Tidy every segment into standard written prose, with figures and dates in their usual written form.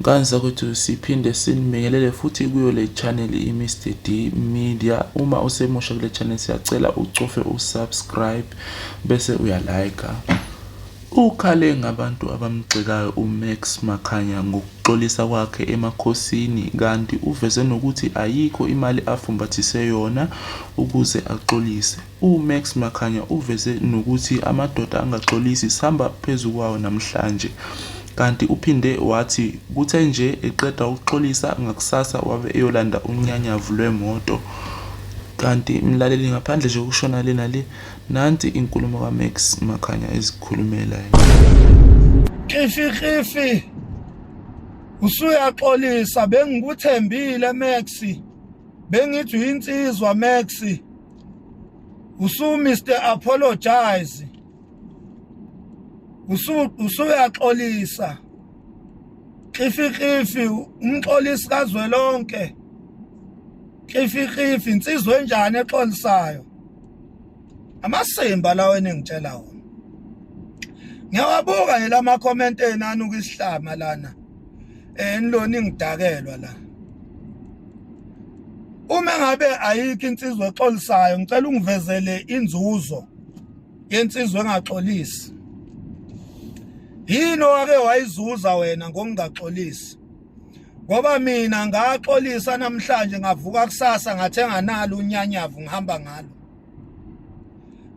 Ngane zakwethu, siphinde sinibingelele futhi kuyo le channel i-Mr D Media. Uma usemusha kule channel, siyacela ucofe usubscribe bese uyalike. Ukhale ngabantu abamgxekayo uMax Makhanya ngokuxolisa kwakhe emakhosini, kanti uveze nokuthi ayikho imali afumbathise yona ukuze axolise. UMax Makhanya uveze nokuthi amadoda angaxolisi sihamba phezu kwawo namhlanje. Kanti uphinde wathi kuthe nje eqeda ukuxolisa, ngakusasa wabe eyolanda unyanyavu lwemoto. Kanti mlaleli, ngaphandle nje kokushona le nale, nansi inkulumo kaMax Makhanya ezikhulumela yena. Khifi khifi, usuyaxolisa. Bengikuthembile Max, bengithi uyinsizwa Max, usu Mr Apologize, usuyaxolisa. Khifi khifi, umxolisi kazwelonke. Khifi khifi, insizwa enjani exolisayo? Amasimba lawo eningitshela wona, ngiyawabuka nje lama comment enu anuka isihlama lana. Nilona ingidakelwa la. Uma ngabe ayikho insizwa exolisayo, ngicela ungivezele inzuzo yensizwa engaxolisi. Yini owake wayizuza wena ngokungaxolisi? Ngoba mina ngaxolisa namhlanje, ngavuka kusasa ngathenga nalo unyanyavu, ngihamba ngalo.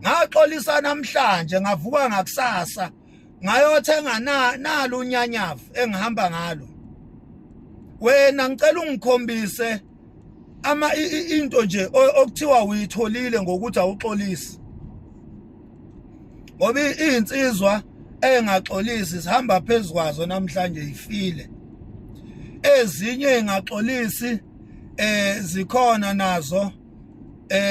Ngaxolisa namhlanje, ngavuka ngakusasa ngayothenga nalo unyanyavu engihamba ngalo. Wena ngicela ungikhombise ama into nje okuthiwa uyitholile ngokuthi awuxolisi, ngoba izinsizwa engaxolisi sihamba phezukwazo namhlanje, ifile. Ezinye engaxolisi zikhona nazo,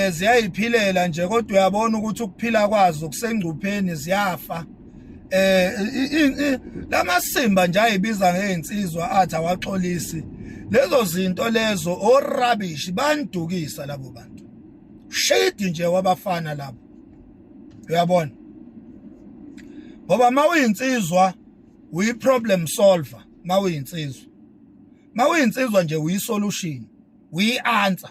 ziyayiphilela nje, kodwa uyabona ukuthi ukuphila kwazo kusengcupheni, ziyafa. Lamasimba nje ayibiza ngeinsizwa athi awaxolisi, lezo zinto lezo o rubbish, bandukisa labo bantu. Shade nje wabafana labo, uyabona? Ngoba mawuyinsizwa uyi problem solver. Mawuyinsizwa nje uyi solution, uyi answer.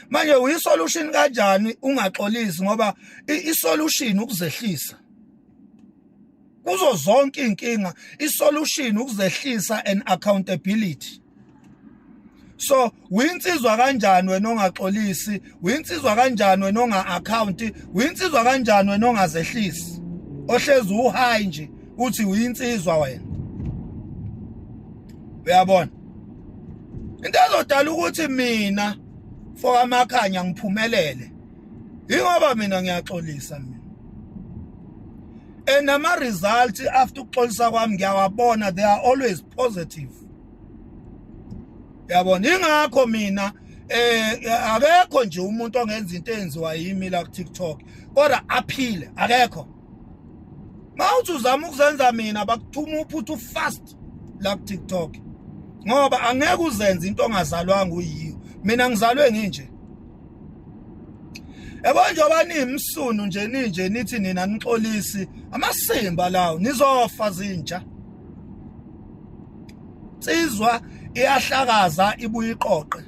Manje uyi solution kanjani ungaxolisi? Ngoba i solution ukuzehlisa kuzo zonke inkinga, isolution ukuzehlisa and accountability. So uyinsizwa kanjani wena ongaxolisi? Uyinsizwa kanjani wena onga account? Uyinsizwa kanjani wena ongazehlisi, ohlezi uhigh nje, uthi uyinsizwa wena? Uyabona, into ezodala ukuthi mina for amakhanya ngiphumelele ingoba mina ngiyaxolisa mina, and ama results after ukuxolisa kwami ngiyawabona, they are always positive, yabona? Ingakho mina akekho nje umuntu ongenza into eyenziwa yimi la ku TikTok kodwa aphile, akekho. Mawuthi uzama ukuzenza mina, bakuthuma uphuthu fast la ku TikTok, ngoba angeke uzenze into ongazalwanga uyiyo. Mina ngizalwe nginje, yabo. Njengoba niyimsunu nje, ninje nithi nina nixolisi, amasimba lawo, nizofa zinja. Insizwa iyahlakaza ibuye iqoqe,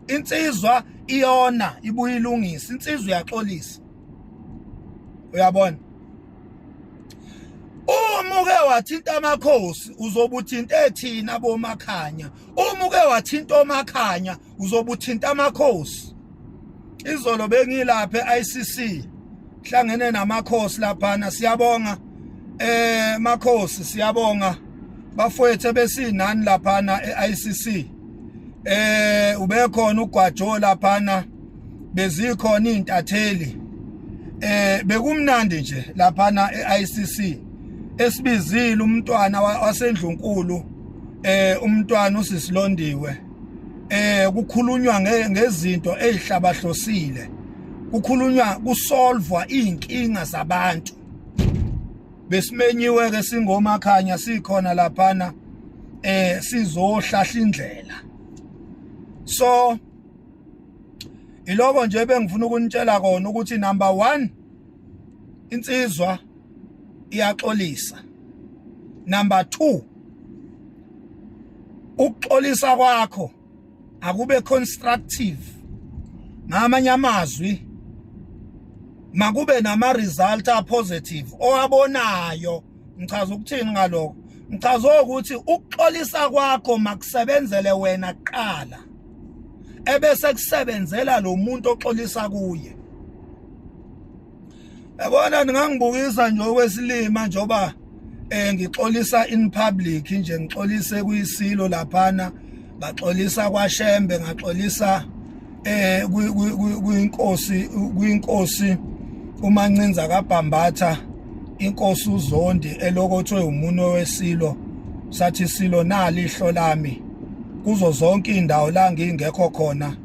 insizwa iyona ibuye ilungise, insizwa iyaxolisa, uyabona? Uma uke wathinta amakhosi, uzobe uthinte thina bomakhanya. Uma uke wathinta omakhanya, uzobe uthinta amakhosi. Izolo bengilapha e-ICC, hlangene namakhosi laphana. Siyabonga makhosi, siyabonga bafowethu besinani laphana e-ICC. Ubekhona ugwajo laphana, bezikhona izintatheli, bekumnandi nje laphana e-ICC. Esibizile umntwana wasendlunkulu, umntwana usisilondiwe, kukhulunywa ngezinto ezihlabahlosile, kukhulunywa kusolvwa izinkinga zabantu. Besimenyiwe ke singomakhanya, sikhona laphana sizohlahla indlela. So iloko nje bengifuna ukunitshela kona ukuthi number 1, insizwa iyaxolisa. Number 2, Ukuxolisa kwakho akube constructive. Ngamanye amazwi, makube nama result a positive owabonayo. Ngichaza ukuthini ngalokho? Ngichaza ukuthi ukuxolisa kwakho makusebenzele wena kuqala, ebese kusebenzela lo muntu oxolisa kuye. Yabona, ningangibukisa nje okwesilima njoba ngixolisa in public nje, ngixolise kuyisilo laphana, ngaxolisa kwaShembe, ngaxolisa kuyinkosi uMancinza kaBhambatha, inkosi uZondi elokothwe umunwe wesilo. Sathi silo, nali ihlo lami kuzo zonke indawo la ngingekho khona,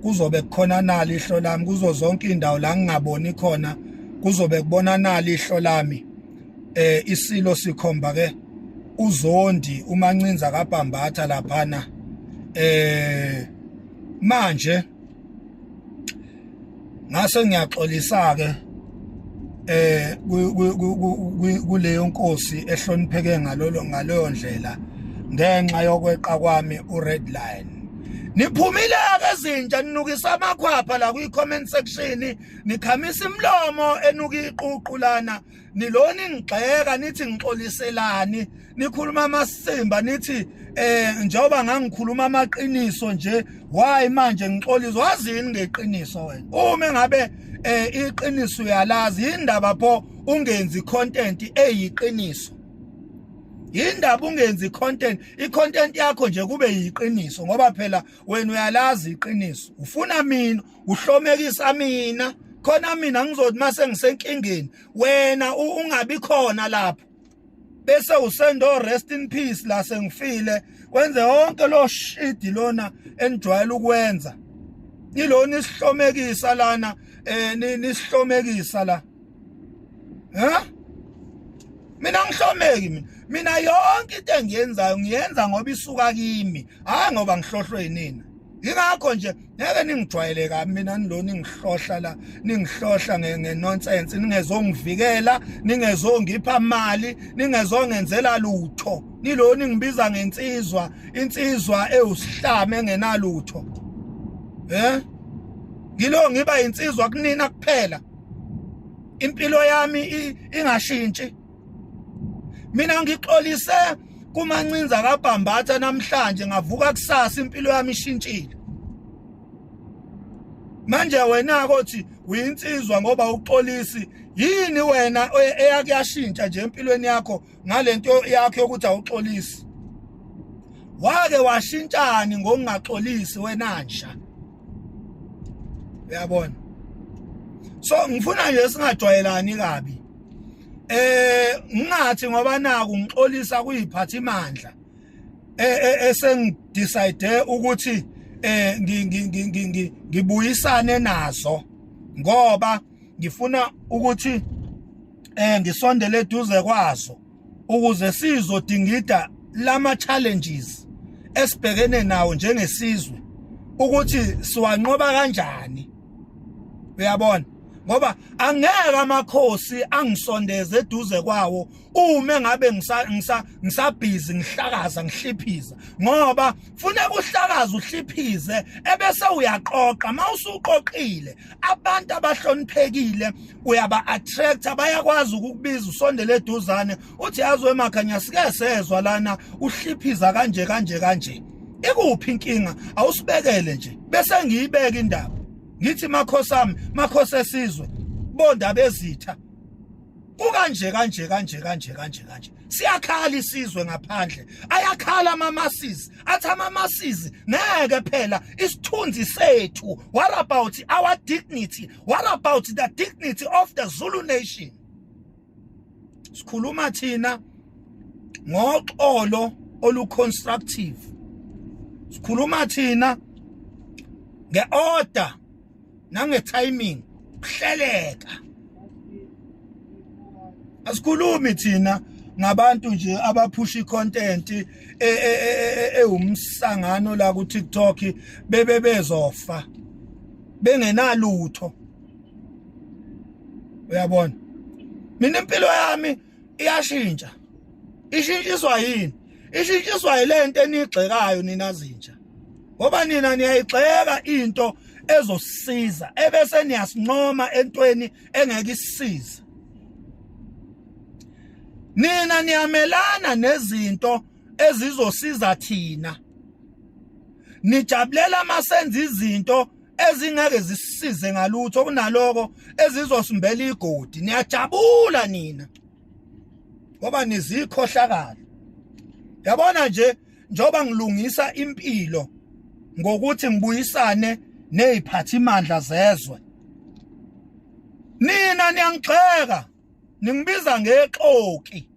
kuzobe kukhona nali ihlo lami. Kuzo zonke indawo la ngingaboni khona, kuzobe kubona nali ihlo lami. Isilo sikhomba ke uZondi uMancinza kaBhambatha laphana. Manje ngase ngiyaxolisa ke kuleyo nkosi ehlonipheke ngaleyo ndlela ngenxa yokweqa kwami u-red line. Niphumile ke ezintsha, ninukisa amakhwapha la kwi comment section, nikhamisa imilomo enuka iququ lana, nilona ingigxeka, nithi ngixoliselani, nikhuluma amasimba, nithi njengoba ngangikhuluma amaqiniso nje, why manje ngixolisa? Wazini ngeqiniso wena? Uma ngabe iqiniso uyalazi, indaba pho ungenzi content eyiqiniso? Indaba ungenzi content, i-content yakho nje kube yiqiniso, ngoba phela wena uyalazi iqiniso. Ufuna mina, uhlomekisa mina khona, mina ngizothi mase ngisenkingeni wena ungabi khona lapho, bese usendo rest in peace la sengifile, wenze yonke lo shidi lona enijwayele ukwenza. Ilona isihlomekisa lana, nisihlomekisa la. Ha, mina ngihlomeki mina yonke into engiyenzayo ngiyenza ngoba isuka kimi, hayi ngoba ngihlohlwe yinina. Ingakho nje ngeke ningijwayele kabi mina. Nilo ningihlohla la, ningihlohla nge-nonsense, ningezongivikela, ningezongipha mali, ningezongenzela lutho. Nilo ningibiza ngensizwa, insizwa ewusihlame engenalutho. Ngilo ngiba insizwa kunina kuphela, impilo yami ingashintshi. Mina ngixolise kuMancinza kaBhambatha namhlanje, ngavuka kusasa impilo yami ishintshile. Manje wena kothi uyinsizwa ngoba uxolisi, yini wena eyakuyashintsha nje empilweni yakho ngalento yakho yokuthi awuxolisi? Wake washintshani ngokungaxolisi wena nja? Uyabona? So ngifuna nje singajwayelani kabi. Ngingathi ngoba naku ngixolisa kuyiphathimandla esengidecide ukuthi ngibuyisane nazo ngoba ngifuna ukuthi ngisondele eduze kwazo ukuze sizodingida lama challenges esibhekene nawo njengesizwe, ukuthi siwanqoba kanjani. Uyabona, ngoba angeke amakhosi angisondeze eduze kwawo uma ngabe ngisabhizi ngihlakaza, ngihliphiza, ngoba funeka uhlakaze, uhliphize, ebese uyaqoqa. Mawusuqoqile abantu abahloniphekile, uyaba attract, bayakwazi ukukubiza usondele eduzane, uthi, "Yazi wemakhanya, sike sezwa lana uhliphiza kanje kanje kanje, ikuphi inkinga? Awusibekele nje." Bese ngiyibeka indaba, ngithi, "Makhosi ami, makhosi esizwe, bondaba ezitha, kukanje kanje kanje kanje kanje kanje. Siyakhala isizwe ngaphandle, ayakhala ama-masses, athi ama-masses ngeke phela isithunzi sethu. What about our dignity? What about the dignity of the Zulu nation?" Sikhuluma thina ngoxolo olu-constructive, sikhuluma thina nge-order nange-timing, kuhleleka. Asikhulumi thina ngabantu nje abaphusha i-content ewumsangano la ku TikTok, bebe bezofa bengenalutho. Uyabona, mina impilo yami iyashintsha. Ishintshiswa yini? Ishintshiswa yilento enigxekayo nina zinja. Ngoba nina niyayigxeka into ezosisiza ebese niyasincoma entweni engeke isisize. Nina niyamelana nezinto ezizosiza thina. Nijabulela masenza izinto ezingeke zisisize ngalutho kunaloko ezizosimbela igodi. Niyajabula nina. Ngoba nizikhohlakala. Yabona nje njoba ngilungisa impilo ngokuthi ngibuyisane neziphathimandla zezwe. Nina niyangigxeka, ningibiza ngexoki.